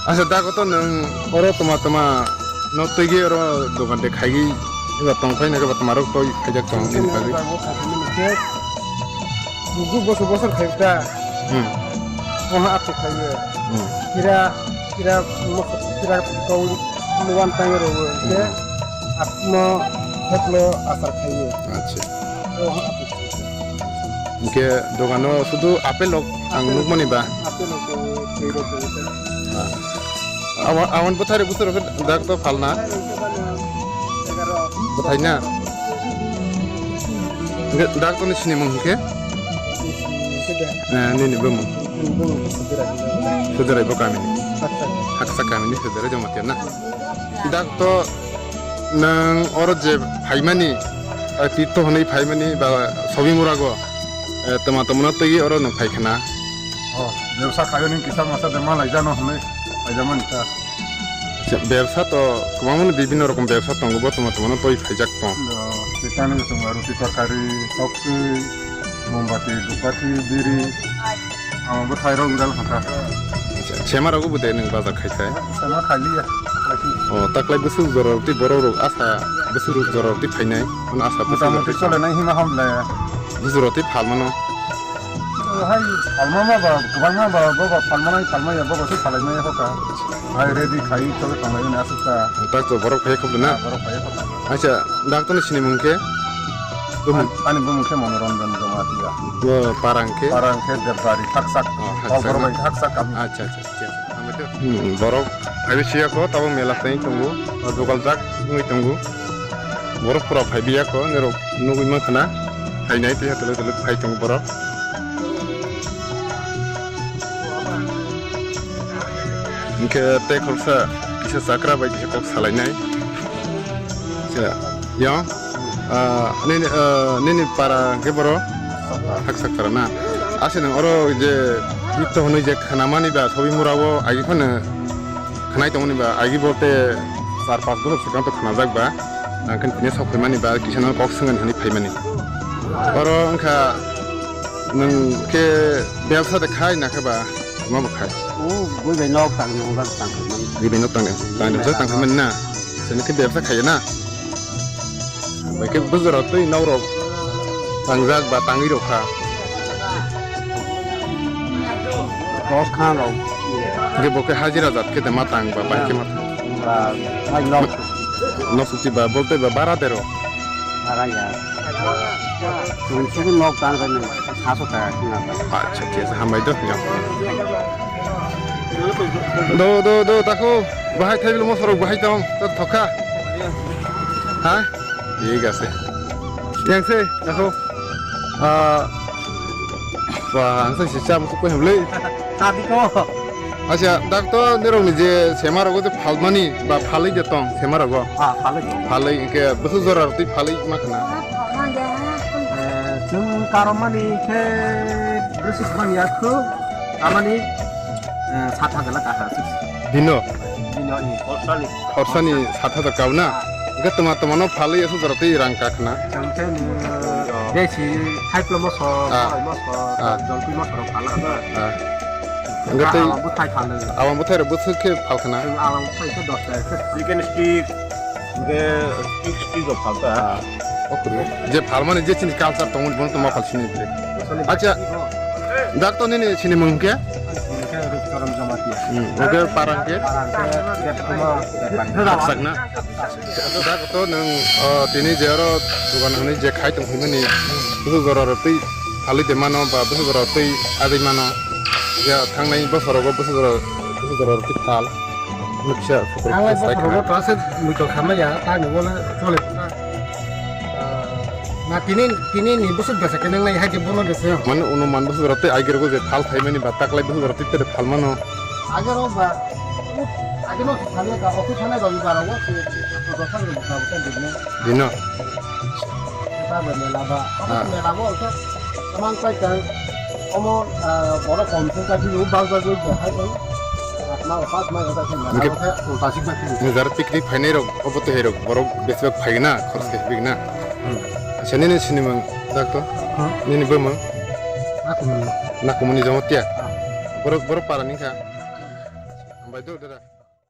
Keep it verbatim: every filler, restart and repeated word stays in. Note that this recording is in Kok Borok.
Asa dago to nwng oro toma toma no twigwi oro dogan de khaigwi eba tong phai nai ba toma rok toi khaijak tong nini bagwi. Bugu boso bosor khai ta. Hmm. Oha atuk khai ye. Hmm. Kira kira mo kira kau nuan tang ro ke. Hmm. Atmo heklo asar khai ye. Acha. Oha atuk khai ye. Hingke dogano sudu apel rok ang nukmani ba? Apel rok tongo, twi rok tongo. Ah. Awan, awan bwthai rok bwswk rok dak to phalna? Bwthai na? Hingke dak to ni sinimung hingke? Eh, nini bumung? Sudurai bo kamini. Haksa kamini Sudurai Jamatia na? Dak to nwng oro je phaimani, eh, tito hwnwi phaimani ba Sobimurago, eh, toma tomano twi oro nwng phai khna. Oh, bebsa khayo nwng kisa masa de ma laijano hwnwi phaijamani ta. Bebsa to kwbangma bibhinno rokom bebsa tongo, bo toma tomano twi phaijak tong. Oh, tikani tongo, ruti tarkari, soktwi, mombati, dupati, biri. Ang bo thairok wngdal kha. Sema rok bo de nwng bazar khai khai. Sema khaliya. O taklai bwswk jora rok tei borok rok asa bwswk rok jora rok tei phainai. Ano asa bwswk Mota moti rok tei chole nai hima hamle. Bwswk rok tei phalmano. Hai phalma ma ba kwbangma ba bo ba phalma nai phalma ya bo ba se phalai nai hoka. Hai ready khai to tonglai ni asuk ta. Tak to borok phai khoblo na. Borok phai khoblo. Acha, doctor ni sinimung khe? Ani bumung khe Monoranjan Jamatia. Bo parang khe? Parang khe Debdari, Haksak. Oh, Haksak Kokborok na? Bai Haksak kami. Acha, acha, acha. Hmm, borok phaibi siya ko, tabo mela tei tongo, o dogal jak wngwi tongo. Borok pura phaibi ya ko, norok nugwi mankha na. Phainai tei tele tele phai tongo borok. Hingke tei khoroksa kisa chakra bai kisa kok salainai. Sa, yang, ah, nini, ah, nini para hingke boro? Haksak para na. Aswk nwng oro je bito hwnwi je khnamani ba Sobimura o agi phano khnai tongmani ba agi bolte char pas bosor swkang to khnajak ba. Nangkhe tini sok phaimani ba kisa no kok swngani hwnwi phaimani. Oro wngkha nwng khe bebsa de khai na khe ba? Ma bo khai. O, bui bai nok tang ni, ungkha tang ni. Bui bai nok tang ni, tang ni, tang ni na. Sini khe bebsa khai na. Bai khe bujura twi nok rok tangjak ba tangwi rok kha. Kok kha rok. Ge bo khe hajira jat khe de ma tang ba, bai khe ma tang. Ba, hai nok. Nok suti ba, bolte ba, bara dero. Bara ya. Tun sini nok tang ni. Saso ta kina ta. Acha, thik ase, hambai do, ya. Do, do, do, tako, bahai thaibil mosorok bahai tong, tor thokha. Ha? Thik ase. Yang se, tako. Ah, wah, ang se sisa mutu ko hemle. Tadi ko. Acha, doctor, nirok ni je sema rogo je phalmani ba phalwi je tong sema rogo? Ah, phalwi. Phalwi, hingke bwswk jora rok twi phalwi ma khna? Eh, chwng karomani khe bwswk mani ya khu, tamani, eh, sat hajar lakh aha sik. Dino? Dino ni. Khorsani sat hajar kau na? Ah. Hingke toma toma no phalwi aswk jora twi rang ka khna? Chwng khe ni, eh, besi hai plo moso, ah, hai moso, ah, jolpi moso rok phalwi. Ah. Hingke tei awang bwthai phalwi. Awang bwthai rok bwswk khe phal khna? Awang bwthai khe dos ta. Chicken stick, hingke stick, stick rok phal kha. Ah, okay. Je phalmani je chini culture tongo, bono tongma phal sini bile. Acha, doctor nini sinimung khe? Hingke Rupcharan Jamatia. Hmm, oke, parang khe? Parang khe Debkumar Debbarma. Haksak na? Doctor nwng, oh, tini je oro dogan hwnwi je khai tong phimani, bwswk jora rok twi phalwi de mano ba bwswk jora twi adai mano. Ya, thangnai bosorogo bwswk jora, bwswk jora rok twi phal. Nuksa, ang lai bosorogo to ase muitok khamaya, tani wala chole. Na tini, tini ni bwswk bwsa khe nang nai hai khe bono bwsa. Mane unuman bwswk rok twi agirgo je thal phaimani ba taklai bwswk rok twi tere thal mano. Agirgo ba, agirgo thal ya ka office thana ba ba ro se to thang ro ba ka bwsa dine. Dino. Ba ba mela ba. Ah. Mela bo ka tamang pai kang. Omo, ah, borok kom thung kha thwiwi bang bagwi bo hai bai. Atma o pas mai o ta thwi mara. Hingke o khe ulta sik ba thwi. Nizar picnic phainai rok obo to hai rok borok besibak phai na khoroksa hibik na. Hmm. Acha nini sinimung doctor? Hmm. Nini bumung? Nakumuni. Nakumuni Jamatia? Ah. Borok, borok para ni kha? Bai do dada.